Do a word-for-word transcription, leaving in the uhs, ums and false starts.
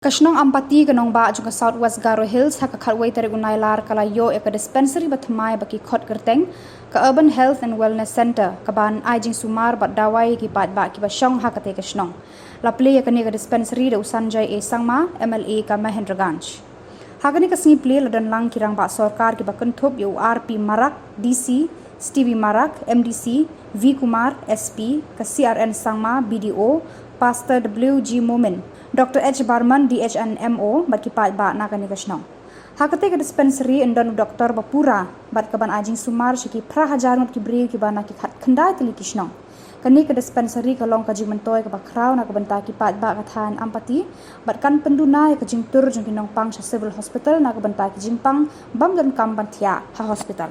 Ka shnong Ampati, ka nongbah jong ka South West Garo Hills, ha ka khatwei tarik u Nailar ka la ïoh ïa ka dispensary bathymmai ba ki khot kyrteng ka Urban Health and Wellness Centre, kaban ai jingsumar bad dawai ïa ki paidbah kiba shong ha katei ka shnong. La plie ïa kane ka dispensary da u Sanjoy A Sangma, M L A ka Mahendraganj. Ha kane ka sngi plie la don lang ki rangbah sorkar kiba kynthup ïa u R P Marak, D C, Stevie Marak, M D C, V Kumar, S P, ka C R N Sangma, B D O, Pastor W G Momin, Doctor H Barman, D H and M O, bad ki paidbah na kane ka shnong. Ha katei ka dispensary yn don u doktor ba pura bad kaban ai jingsumar sha ki phra hajar ngut ki briew kiba na ki khatkhyndai tylli ki shnong. Kane ka dispensary ka long ka jingmyntoi kaba khraw na ka bynta ki paidbah ka thaiñ Ampati bad kan pynduna ïa ka jingtur jong ki nongpang sha Civil Hospital na ka bynta ki jingpang bym donkam ban thiah ha hospital.